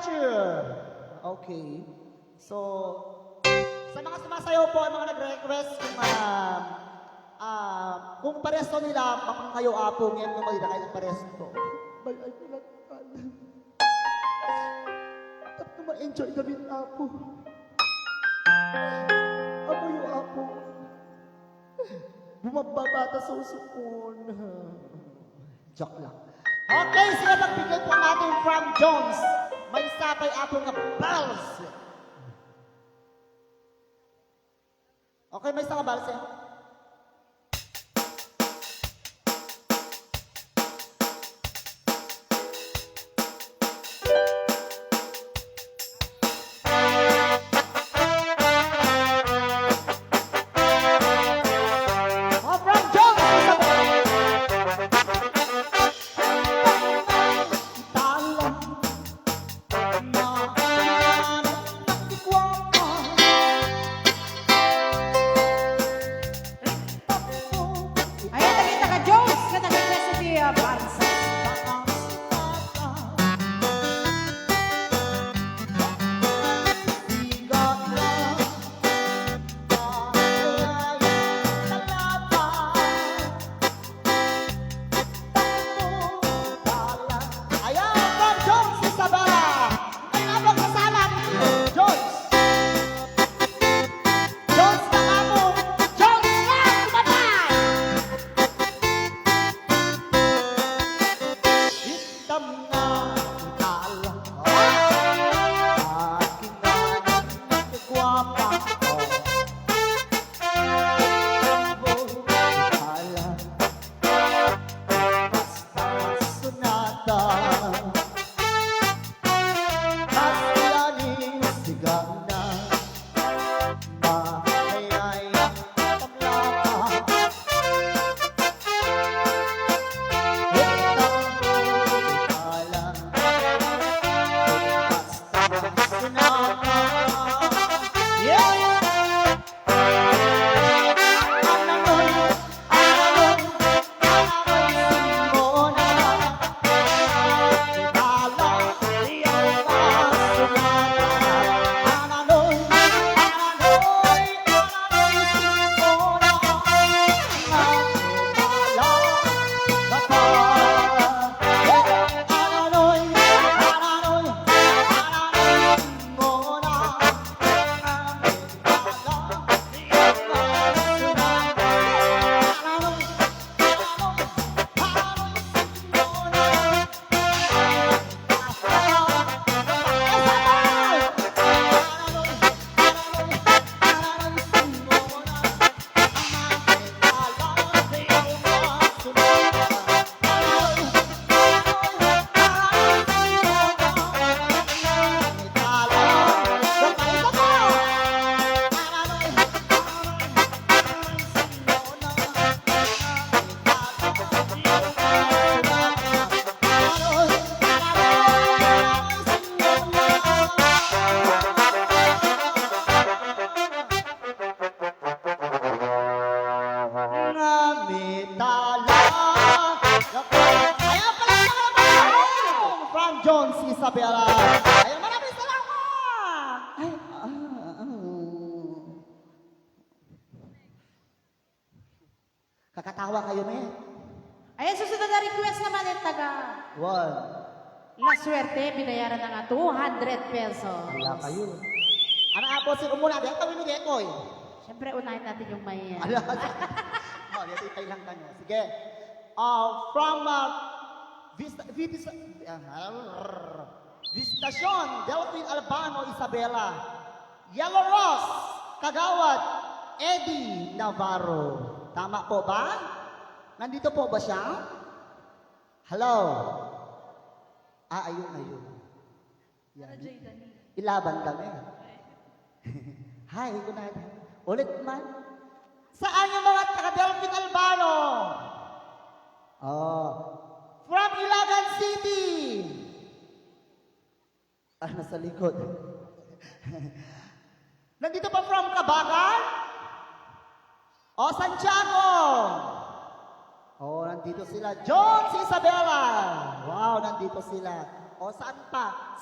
picture. Okay. So, sa mga sumasayaw po, mga nag-request kung paresto nila, bakang kayo apo, ngayon nung malita kayo ng paresto. Bay, ay, pinagkan. Tap na ma-enjoy damit apo. Apo yung apo. Bumababata sa usukon. Joke lang. Okay, sila magbigay po natin from Jones. May sapay apo nga balls. Okay, may isa nga balls eh. Jones Isabela. Ayun, maraming salamat! Ay, Kakatawa kayo, men. Ayan, susunod na request naman yung taga One. La Suerte, binayaran na nga 200 pesos. Wala kayo. Ano apo, sino muna? Dito kami Dekoy. Siyempre, unahin natin yung may... Ala. Oh, dito itay lang kanya. Sige. From Visitacion, Delphine Albano, Isabela. Yellow Ross, Kagawad, Eddie Navarro. Tama po ba? Nandito po ba siya? Hello? Ayun. Yan. Ilaban kami. Hi, good night. Ulit man. Saan yung mga taga-Delphine Albano? From Ilagan City. Nasa likod. Nandito pa from Kabagan? Santiago? Nandito sila. Jones Isabela. Wow, nandito sila. Saan pa?